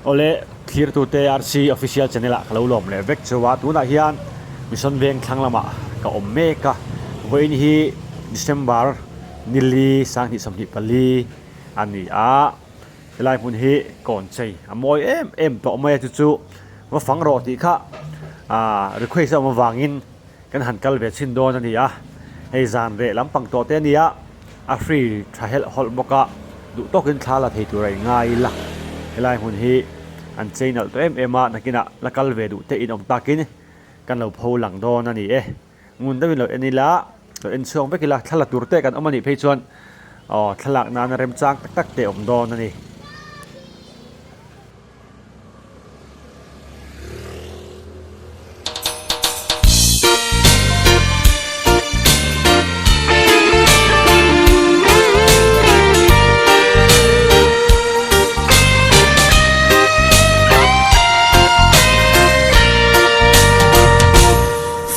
Awle thlirtute RC Official Channel ah ka lo lawm leh vek cheu a, tunah hian Mission Veng thlang lamah ka awm mek a, vawiin hi December nili 2024 a ni a, helai hmun hi kawn chei a mawi em em tawh mai a chu chu va fang rawh tih kha ah request a awm avangin Kan han kal ve chhin dawn a ni a, hei zan reh lampang tawh te a ni a, a hri tha helh hawlh bawk a, duh tawkin thla la thei tur a ingai ila, helai hmun hi an chei nalh tawh em em a, nakinah la kal ve duh te in awm takin kan lo pho lang dawn a ni e, ngun deuhin lo en ila, lo en chhuak vek ila, thla la tur te kan awm a nih phei chuan aw thlalak nana remchang tak tak te awm dawn a ni.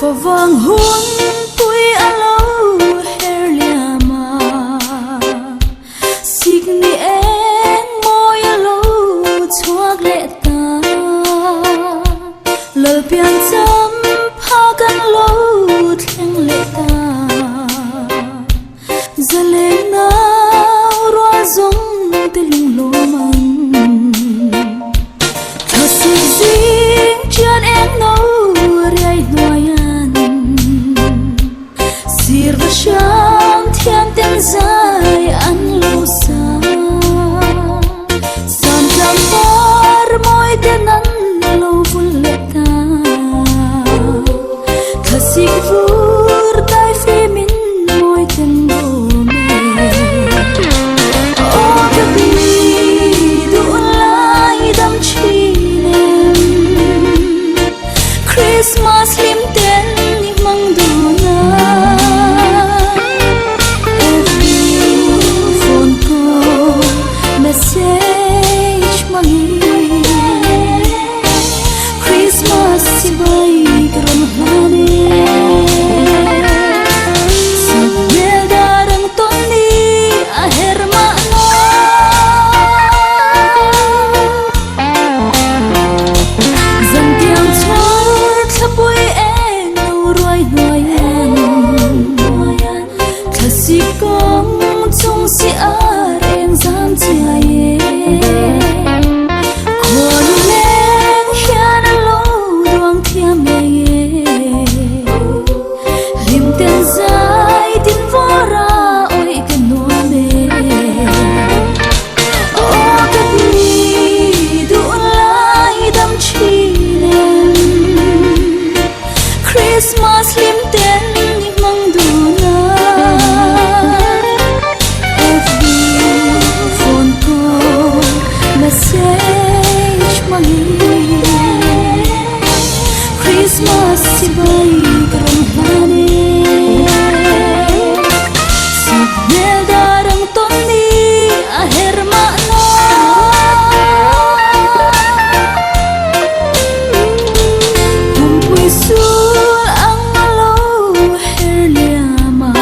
Favang hun pui a lo her liam a. Sikni eng mawi a lo chhuak leh ta. Lalpian cham pha kan lo thleng leh ta. Zalen nau rual zawng te lunglawm ang. Thlasik zing chian eng no riai hnuaian. Sir va hram thiam ten zai an lo sa. Sam tlang par mawi ten an lo vul leh ta. Thlasik vur tai fimin mawi ten bawm e. Aw ka ti duh lai dam thin em. Christmas hlim ten i hmang dun a. FB phone call message hmangin Christmas chibai ka rawn hlan e. Sakhmel dar ang tawn ni a her mahna. Zantiang chhar thlapui eng lo ruai hnuaian Thlasik kawng chung si ar eng zam chiai e Khuanu leng hian a lo duang thiam ngei e Hlim ten zai tin vawr a awih ka nuam e. Aw ka ti duh lai dam thin em Christmas hlim ten i hmang dun a FB phone call message hmangin Christmas chibai ka rawn hlan e. Sakhmel dar ang tawn ni a her mahna. Pumpui sul ang a lo her liam a,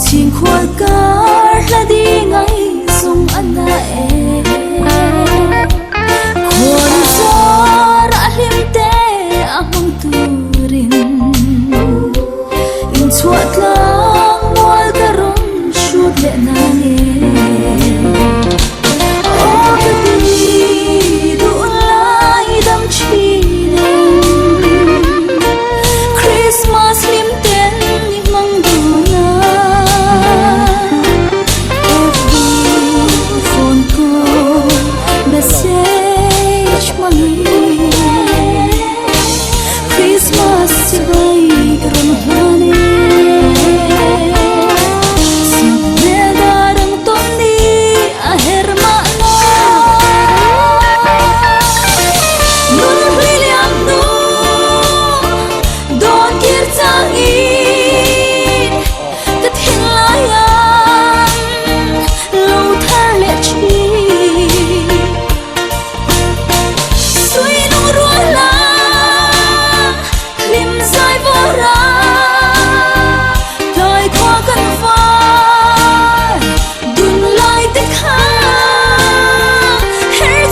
chhingkhual kar hla ding ai zawng a na e. Khuan zar a hlim te a hmang turin. Inchhuah tlang mual ka rawn hrut leh na nge. Aw ka ti duh lai dam thin em. Christmas hlim ten i hmang dun a. FB phone call message hmangin. Christmas chibai ka rawn hlan e. Sakhmel dar ang tawn ni a her mahna. Nun hlui liam hnu dawn kir changin ka thinlai an lo thar leh thin. Sui nung rual la hlim zai vawr a tlai khua kan var dun lai te kha her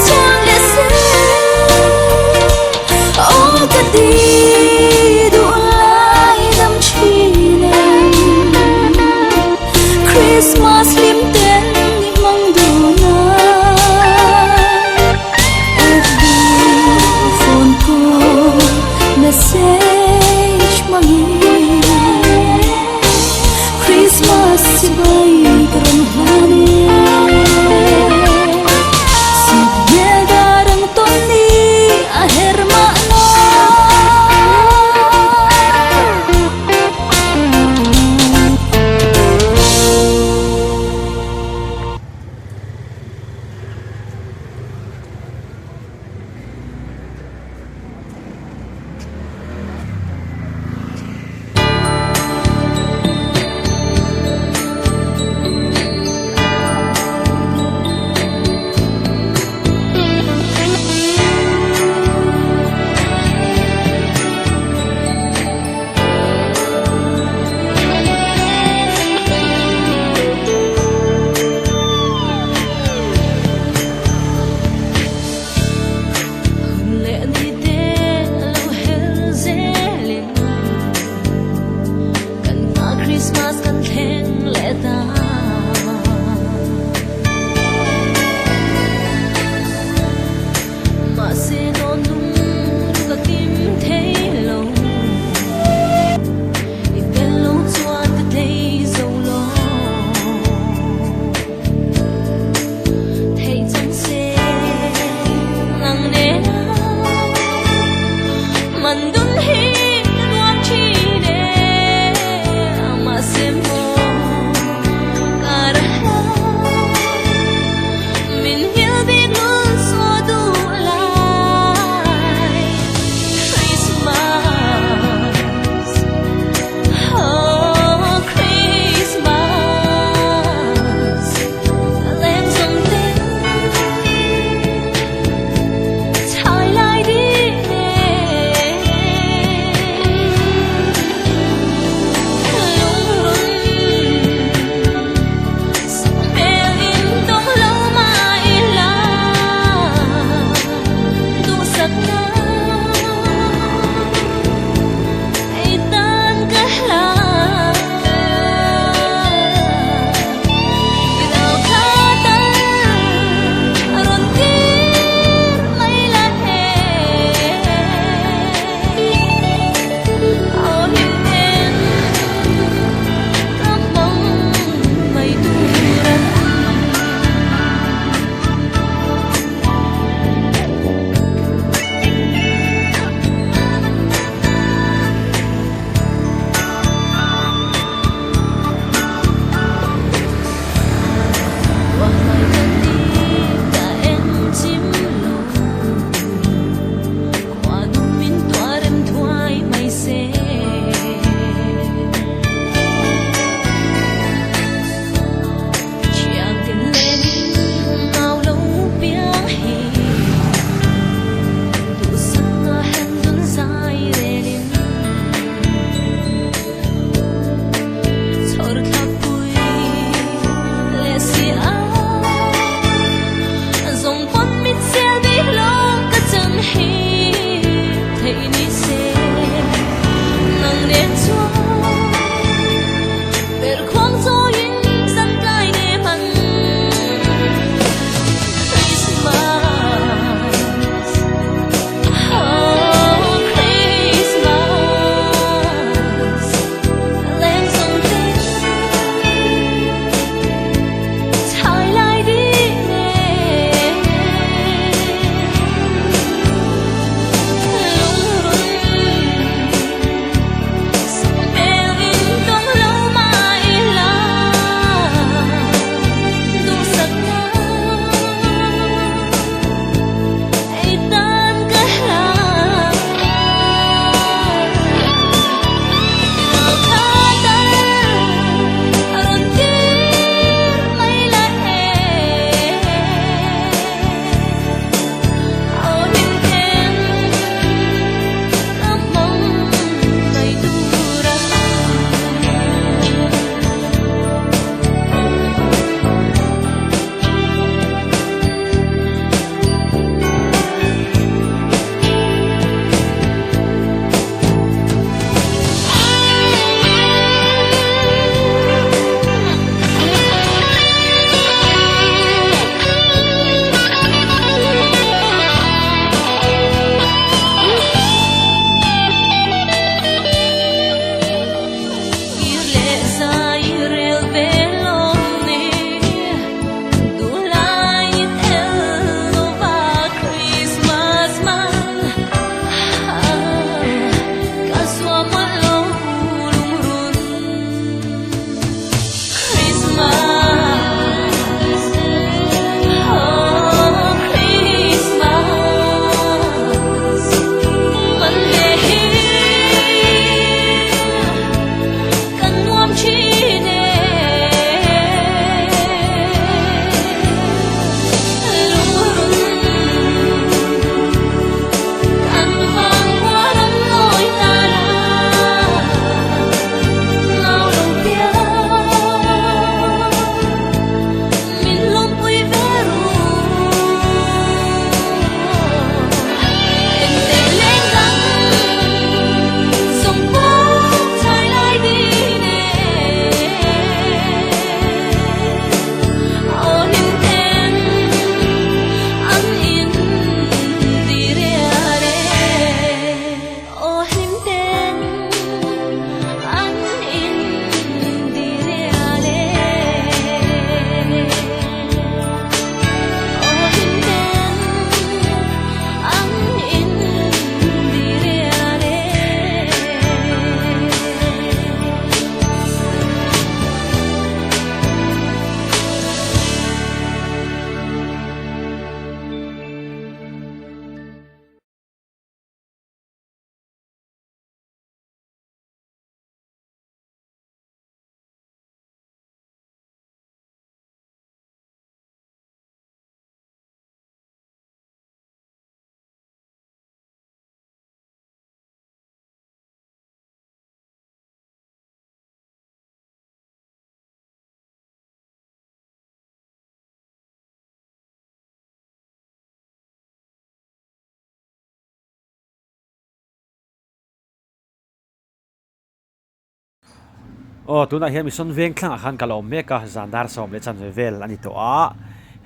Aw tunah hian Mission veng thlangah khan ka la awm mek a, zan dar sawm leh chanve vel a ni tawh a,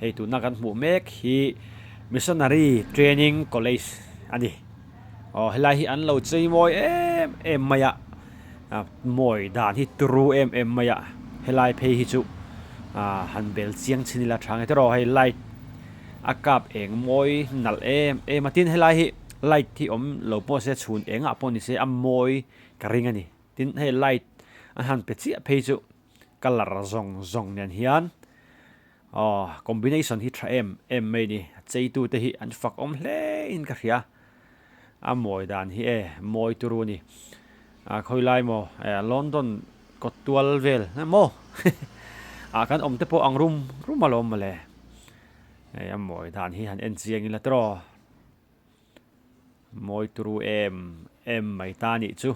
hei tuna kan hmuh mek hi Missionary Training College a ni. Aw helai hi an lo chei mawi em em mai a, mawi dan hi turu em em mai a, helai phei hi chu ah han bel chiang chin ila tha nge tiraw hei light a kap eng mawi nalh em em a, tin helai hi light hi awm lo pawh se chhun engah pawh ni se a mawi ka ring a ni. Tin hei light an han pe chiah phei chu colour zawng zawng nen hian aw combination hi tha em em mai ni a chei tu te hi an fak awm hle in ka hria a mawi dan hi e mawi turu a ni a khawi lai maw eh London kawt tual vel emaw ah kan awm te pawh ang rum rum alawm mawle hei a mawi dan hi han en chiang ila tiraw. Mawi turu em em mai ta nih chu.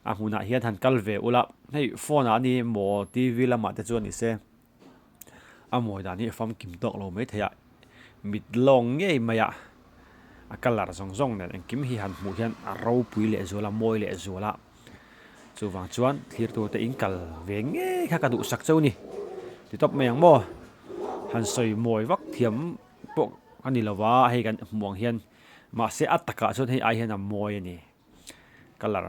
A hmunah hian han kal ve ula, hei phone ah ani maw TV lamah te chuan ni se a mawi dan hi a famkim tawk lo mai thei a, mit lawng ngei mai a, a colour zawng zawng nen engkim hi han hmuh hian a ropui leh zual a, mawi leh zual a, chuvang chuan thlir tur te in kal ve ngei kha ka duhsak cheu ni, ti tawp mai ang maw, han sawi mawi vak thiam. pawh a ni lo va hei kan hmuh ang hian mahse a takah chuan hei ai hian a mawi a ni colour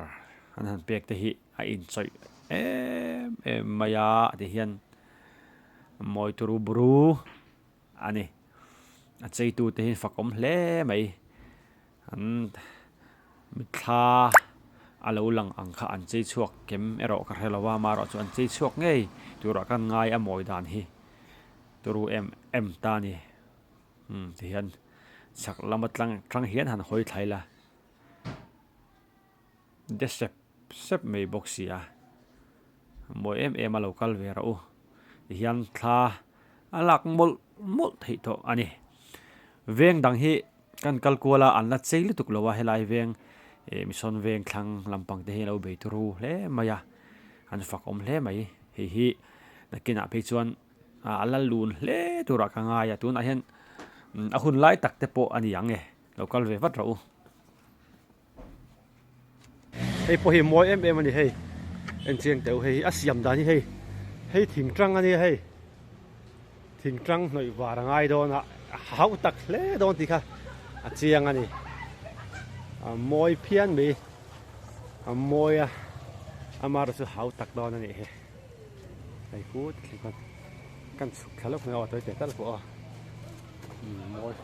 an han pek te hi a inchawih em em mai a ti hian a mawi turu buru a ni a chei tu te hi fakawm hle mai an mitthla a lo lang ang kha an chei chhuak kem erawh ka hre lo va amaherawhchu an chei chhuak ngei turah ka ngai a mawi dan hi. Turu em em ta ni. Umm ti hian chhak lama tlang tang hian han hawi thlai la. De sep sep mai bawk si a. Mawi em em a lo kal ve rawh u. Ti hian thla a lak mawlh mawlh theih tawh a ni. Veng dang hi kan kal kual a an la chei lutuk lo a helai veng eh Mission veng thlang lampang te hi a lo bei turu hle mai a. An fak awm hle mai. Hei hi nakinah phei chuan. a la lun hle turah ka ngai a tunah hian a hun lai tak te pawh a ni ang e lo kal ve vat rawh u. Hei pawh hi mawi em em a ni hei en chiang teh u hei hi a siam dan hi hei hei thing tang a nia hei thing tang hnawih var a ngai dawn a a hauh tak hle dawn tih kha a chiang a ni a mawi phian mai a mawi a amaherawhchu chu hau tak dawn a nih hi. Hei kut thleng khan kan chhuk thla lawk mai a aw tawi teh tal pawh a mawi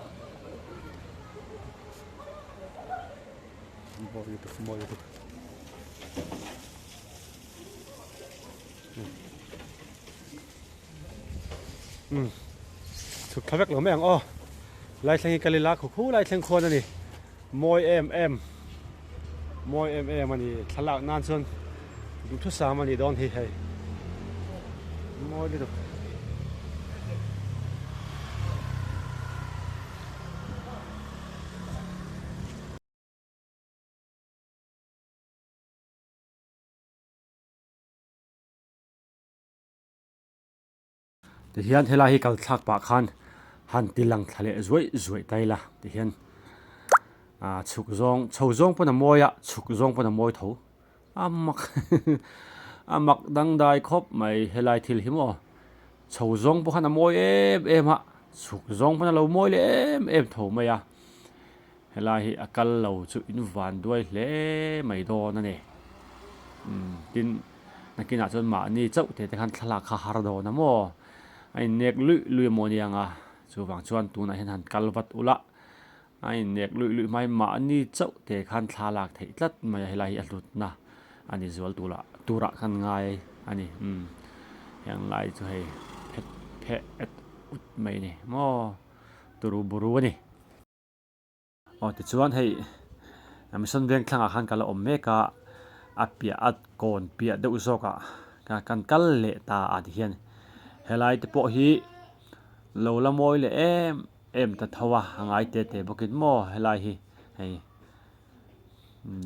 mawi lutuk mawi lutuk um chhuk thla vek lo mai ang aw lai thleng hi kal ila khu khu lai thleng khuan a ni mawi em em mawi em em a ni thlalak nan chuan duhthusam a nih dawn hi hei mawi lutuk. Tihian helai hi kal thlak pah khan han ti lang thla leh zuaih zuaih ta ila tihian ah chhuk zawng chho zawng pawn a mawi a chhuk zawng pawn a mawi tho a mak a mak dangdai khawp mai helai thil hi maw chho zawng pawh khan a mawi em em a chhuk zawng pawn a lo mawi leh em em tho mai a helai hi a kal lo chu in van duai hle mai dawn a ni umm tin. Nakinah chuan mahni chauh te te khan thlalak kha har dawn a maw? A innek luih luih a maw aniang a, chuvang chuan tunah hian han kal vat ula, a innek luih luih hmain mahni chauh te khan thla lak theih tlat mai a, helai hi a hlutna a ni zual turah turah khan ngai a ni umm heng lai chu hei phet pheh et ut mai a ni maw turu buru a ni. Aw tichuan hei Mission veng thlangah khan ka la awm mek a, a piah a kawn piah deuh zawkah kan kal leh ta a tihian helai te pawh hi lo la mawi leh em em ta tho a, a ngai te te bawkin maw helai hi hei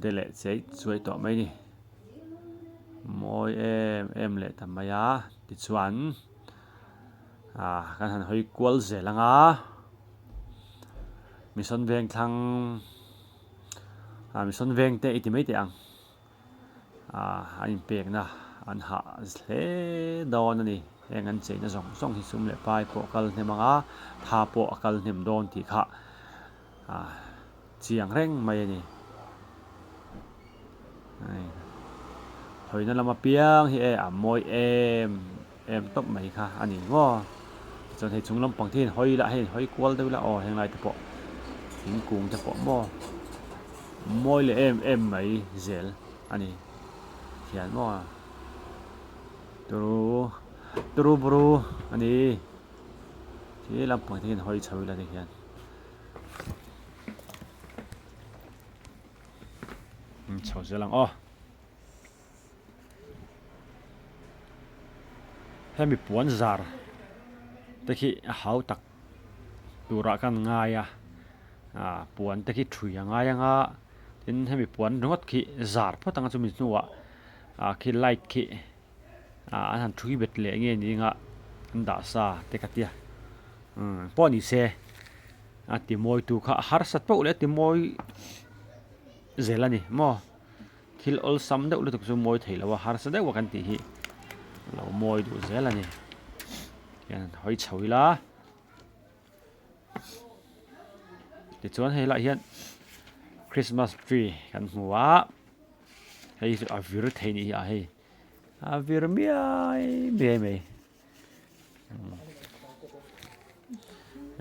de leh chei chuai tawh mai a ni mawi em em leh ta mai a tichuan ah kan han hawi kual zel ang a. Mission veng thlang ah mission veng te i ti mai teh ang ah a inpekna. an hah hle dawn a ni. Heng an cheina zawng zawng hi sum leh pai pawh a kal hnem ang a, tha pawh a kal hnem dawn tih kha chiang reng mai a ni. Hawina lam apiang hi e a mawi em em tawp mai kha a ni maw. Tichuan hei chung lampang te hian hawi ila hei hawi kual deuh ila aw heng lai te pawh thingkung te pawh maw mawi leh em em mai zel a ni hian maw turu turu buru a ni khi lampang te hian hawi chho ila tikhian. Chho zel ang aw. Hemi puan zar te khi a hau tak turah khan ngai a ah puan te khi thui a ngai ang a tin hemi puan ringawt khi zar phawt ang a chumi hnuah ah khi light khi ah an han thui bet leh nge ni anga an dah sa te ka tia umm pawh ni se a ti mawi tu kha a harsat pauh leh a ti mawi zel a ni maw. Thil awlsam deuh lutuk chu mawi thei lo a, harsa deuh a kan tih hi lo mawi duh zel a ni. Hian hawi chho ila tichuan hei lah hian Christmas tree kan hmu a, hei chu a vir thei nih hi a hei a vir miai miai mai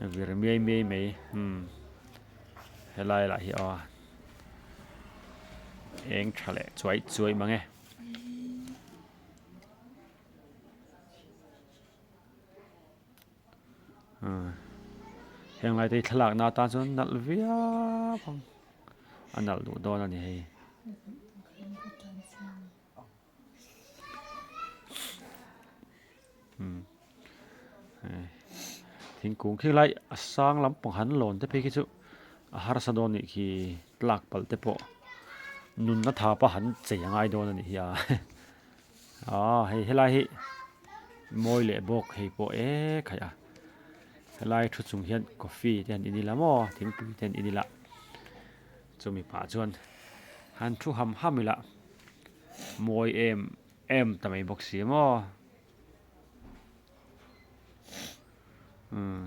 a vir miai miai mai umm helai lah hi aw eng tha leh chuai chuai mang e. Heng lai te hi thlalak na atan chuan nalh viau ang a nalh duh dawn a ni hei. Thingkung khi lai a sang lampang han lawn te phei khi chu a harsa dawn nih khi tlak palh te pawh nunna thapa han chei a ngai dawn a nih hi a aw hei helai hi mawi leh bawk hei pawh e khaih a helai thu chung hian coffee te han in ila maw thingpui te han in ila chumi pah chuan han thu ham ham ila mawi em em ta mai bawk si maw. Umm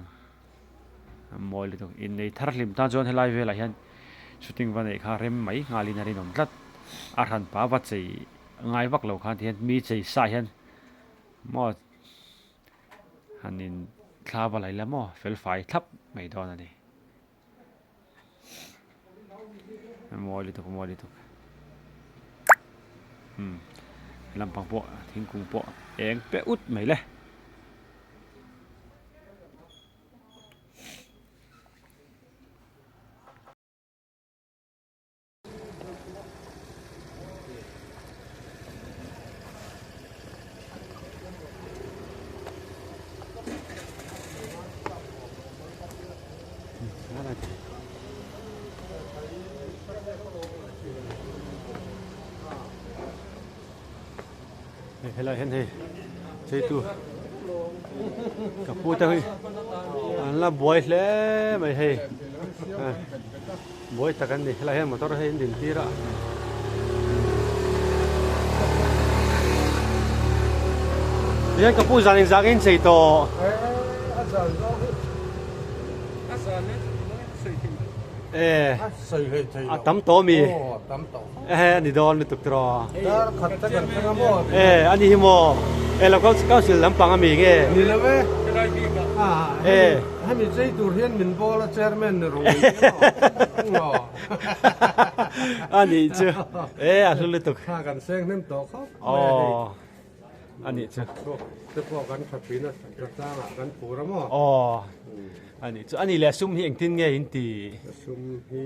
a mawi lutuk innei thar hlim tan chuan helai velah hian shooting va neih kha rem mai nghalin a rinawm tlat a hranpa va chei ngai vak lo khan tihian mi chei sa hian maw han in thla va la ila maw fel fai thlap mai dawn a ni. Mawi lutuk mawi lutuk umm lampang pawh thingkung pawh eng pe ut mai le. Helai hian hei cheitu ka pu te hi an la buai hle mai hei buai tak an ni helai hian motor hei an din tir a. Tihian ka pu zan engzah nge in chei tawh? A tam tawh ami? Ehe a ni dawn lutuk tiraw? E a ni hi maw? E local council lampang ami nge? Ni lo e. E hemi chei tur hian min bawl a chairman ni rawh maw? A nih chu e a hlu lutuk. Kha kan seng hnem tawh khawp mai a hei. A nih chu. Te pawh kan tha thin a tha tlangah kan phur a maw? Aw a nih chu. A nih leh sum hi engtin nge in ti? Sum hi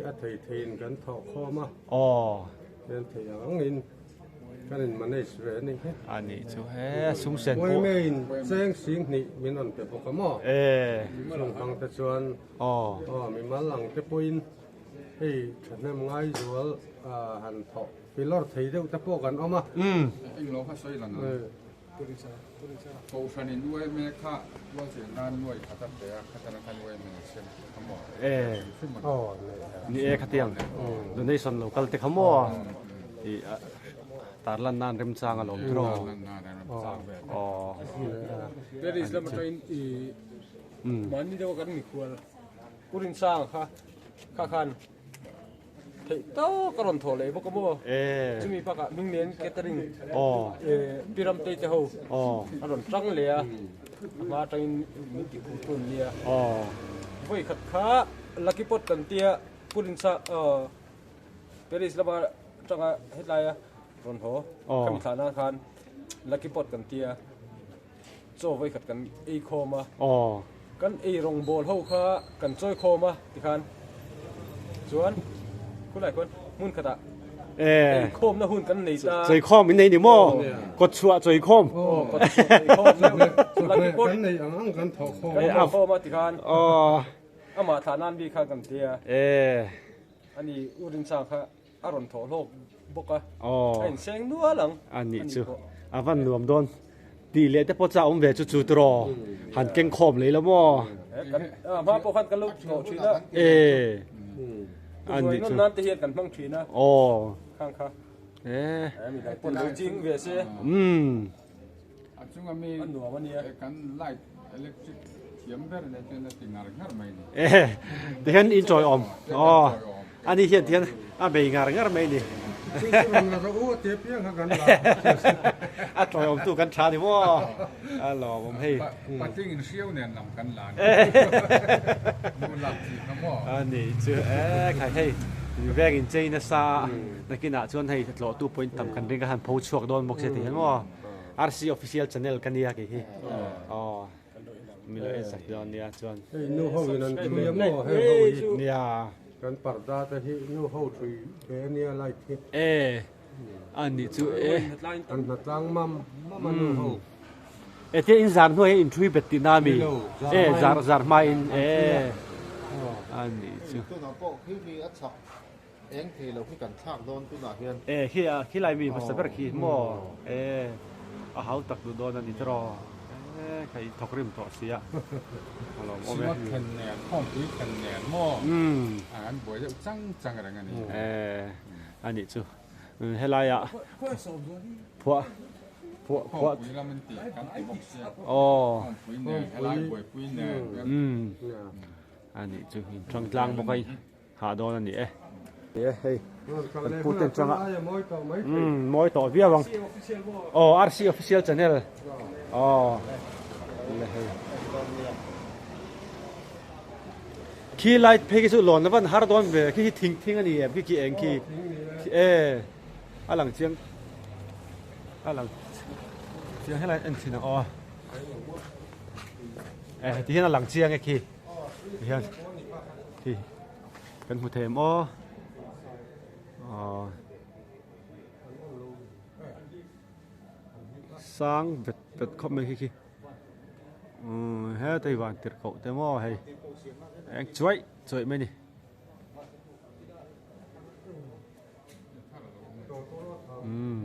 a thei theiin kan thawh khawm a. Aw. Hian thei ang angin kan in manage ve a ni he. A nih chu he sum sen pawh. Uaime in cheng sing hnih min rawn pe bawk a maw? E. Chung hmang te chuan. Aw. Aw mimal ang te pawhin hei thahnem ngai zual han thawh. Pillar thei deuh te pawh kan awm a. Englo kha sawi lang ang. Kohhran in uaime kha tualcheng nan nuai khat a pe a, khatana khan uaime a sem kha maw? Ni e khatiang donation lo kal te kha maw? Tarlan nan remchang a lawm tawh. Tarlan nan remchang ve. Aw. Paris lam atangin i mahni deuh a kan mikhual Pu Rinsanga kha kha khan theih tawk a rawn thawh leh bawk a maw? Chumi bakah Hminglen Catering Pi Ramtei te ho a rawn tang leh a, a hma atangin min tih khum tu an nia. Vawi khat kha Lucky Pot kan tia Pu Rinsa Paris lama atanga hetlaia rawn haw khami thlah nan khan Lucky Pot kan tia. Chaw vawi khat kan ei khawm a, kan ei rawngbawl ho kha kan chawi khawm a tikhan chuan khulai khuan hmun khatah ei khawmna hun kan nei ta. Chawi khawm in nei ni maw? Kawt chhuah chawi khawm. Kawt chhuah chawi khawm Kan nei ang ang kan thawh khawm. Kan thawh khawm a tikhan amah thlah nan bik kha kan ti a. Ani U Rinsang kha A rawn thawh hlawk bawk a, a inseng nual ang. A nih chu, a van nuam dawn. Tih leh te pawh chu a awm ve chu chu tiraw, han keng khawm leh ila maw? Hma pawh khan kan lo thawh thin a. E, a nih chu. Ruai nan te hian kan hmang thin a. Aw. Khang kha. E. Midang pawn lo ching ve se. A chunga mi A nuam a nia. Kan light electric thiam ber nei chuan a ti ngar ngar mai ni. E tihian in chawi awm aw ani hian tihian a bei ngar ngar mai ni. Chu chu rawn la rawh u a tia piang kha kan la. A chawi awm tu kan tha ni maw a lawm awm hei. Patling in hriau nen lam kan la ni. Nu lak chi kha maw. A ni chu e khai hei veng in chei nasa nakinah chuan hei tlawh tu pawhin tam kan ring a han pho chhuak dawn bawk se tihian maw. RC official channel ka nia kei hi aw milo en sak dawn nia chuan hei nu ho in an thui a maw heng ho hi nia kan parda te hi nu ho thui ve ania light hi e ani chu e an hnatlang mam mam a nu ho e tia in zar hnuai in thui bet tihna mi e zar zar hma in e ani chu tunah pawh khi mi a chak Eng thei lo khi kan thlak dawn tunah hian. E khi a khi lai mi hmasa ber khi maw e a hau tak duh dawn a ni tiraw e kha in thawk rim tawh sia a lawm awm e. Sinawt thlen nen khawmpui thlen nen maw an buai deuh chang chang reng a ni. E a nih chu helai ah phuah phuah phuah Khawmpui lam an ti kan ti bawk sia aw khawmpui nen helai buaipui nen a nih chu in tang tlang bawk a Hah dawn a ni e. E hei kan pu ten changa umm mawi tawh viau ang aw RC official channel aw le hei khi light phei khi chu lawn a van har dawn ve khi khi thing thing a ni em khi khi eng khi e a lang chiang a lang chiang helai en thin ang aw e ti hian a lang chiang e khi. Tihian khi kan hmu thei em aw aw sang vet vet khawp mai khi khi umm hetei van tirh koh te maw hei eng chuaih chuaih mai a ni. Umm.